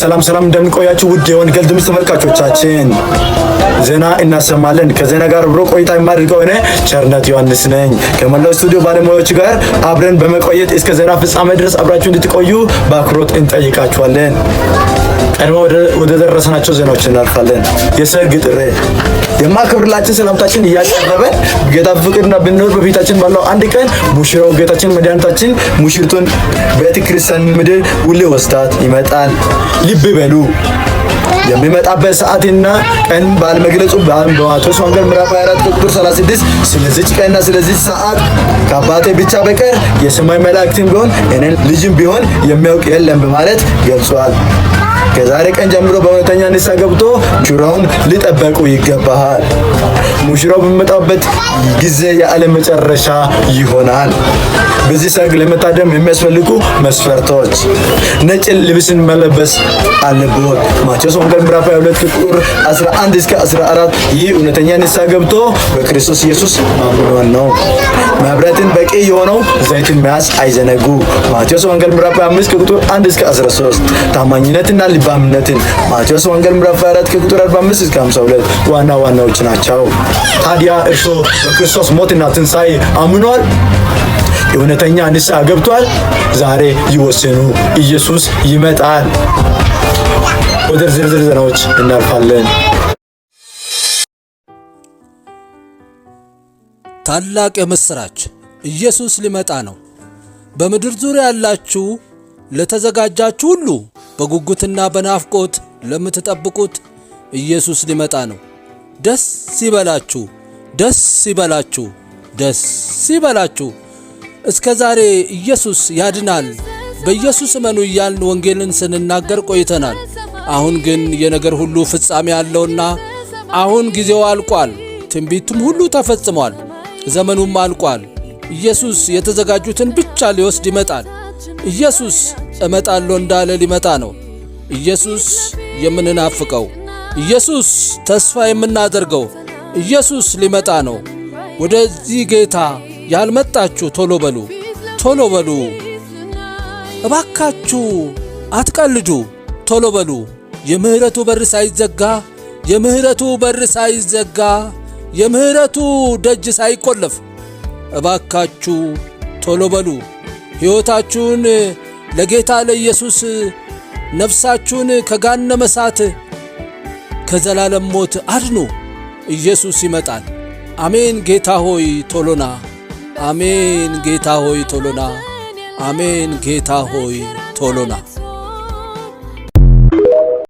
ሰላም ሰላም፣ እንደምን ቆያችሁ ውድ የወንጌል ድምፅ ተመልካቾቻችን፣ ዜና እናሰማለን። ከዜና ጋር አብሮ ቆይታ የማደርገው እኔ ቸርነት ዮሐንስ ነኝ። ከመላው ስቱዲዮ ባለሙያዎች ጋር አብረን በመቆየት እስከ ዜና ፍጻሜ ድረስ አብራችሁ እንድትቆዩ በአክብሮት እንጠይቃችኋለን። ቀድሞ ወደ ደረሰናቸው ዜናዎች እናልፋለን። የሰርግ ጥሪ የማክብርላችን ሰላምታችን እያቀረበን ጌታ ፍቅርና ብንኖር በፊታችን ባለው አንድ ቀን ሙሽራው ጌታችን መድኃኒታችን ሙሽሪቱን ቤተ ክርስቲያን ምድር ውል ወስዳት ይመጣል። ልብ በሉ። የሚመጣበት ሰዓትና ቀን ባለመግለጹ በማቴዎስ ወንጌል ምዕራፍ 24 ቁጥር 36 ስለዚች ቀንና ስለዚች ሰዓት ከአባቴ ብቻ በቀር የሰማይ መላእክትም ቢሆን እኔን ልጅም ቢሆን የሚያውቅ የለም በማለት ገልጿል። ከዛሬ ቀን ጀምሮ በእውነተኛ ንስሐ ገብቶ ሙሽራውን ሊጠበቁ ይገባሃል። ሙሽራው በሚመጣበት ጊዜ የዓለም መጨረሻ ይሆናል። በዚህ ሰርግ ለመታደም የሚያስፈልጉ መስፈርቶች ነጭ ልብስን መለበስ አለብዎት። ማቴዎስ ወንጌል ምዕራፍ 22 ቁጥር 11 እስከ 14። ይህ እውነተኛ ንስሐ ገብቶ በክርስቶስ ኢየሱስ ማመን ነው። መብራትን በቂ የሆነው ዘይትን መያዝ አይዘነጉ። ማቴዎስ ወንጌል ምዕራፍ 25 ቁጥር 1 እስከ 13። ታማኝነትና ልባምነትን ማቴዎስ ወንጌል ምዕራፍ 24 ቁጥር 45 እስከ 52 ዋና ዋናዎች ናቸው። ታዲያ እርስዎ በክርስቶስ ሞትና ትንሣኤ አምኗል? የእውነተኛ ንስሐ ገብቷል? ዛሬ ይወስኑ። ኢየሱስ ይመጣል። ወደ ዝርዝር ዜናዎች እናልፋለን። ታላቅ የምሥራች! ኢየሱስ ሊመጣ ነው። በምድር ዙሪያ ያላችሁ ለተዘጋጃችሁ ሁሉ፣ በጉጉትና በናፍቆት ለምትጠብቁት ኢየሱስ ሊመጣ ነው። ደስ ይበላችሁ፣ ደስ ይበላችሁ፣ ደስ ይበላችሁ። እስከ ዛሬ ኢየሱስ ያድናል፣ በኢየሱስ እመኑ እያልን ወንጌልን ስንናገር ቆይተናል። አሁን ግን የነገር ሁሉ ፍጻሜ አለውና አሁን ጊዜው አልቋል። ትንቢቱም ሁሉ ተፈጽሟል። ዘመኑም አልቋል። ኢየሱስ የተዘጋጁትን ብቻ ሊወስድ ይመጣል። ኢየሱስ እመጣለሁ እንዳለ ሊመጣ ነው። ኢየሱስ የምንናፍቀው፣ ኢየሱስ ተስፋ የምናደርገው ኢየሱስ ሊመጣ ነው። ወደዚህ ጌታ ያልመጣችሁ ቶሎ በሉ፣ ቶሎ በሉ፣ እባካችሁ አትቀልዱ፣ ቶሎ በሉ። የምህረቱ በር ሳይዘጋ፣ የምህረቱ በር ሳይዘጋ፣ የምህረቱ ደጅ ሳይቆለፍ እባካችሁ ቶሎ በሉ። ሕይወታችሁን ለጌታ ለኢየሱስ፣ ነፍሳችሁን ከገሃነመ እሳት ከዘላለም ሞት አድኑ። ኢየሱስ ይመጣል። አሜን። ጌታ ሆይ ቶሎና። አሜን። ጌታ ሆይ ቶሎና። አሜን። ጌታ ሆይ ቶሎና።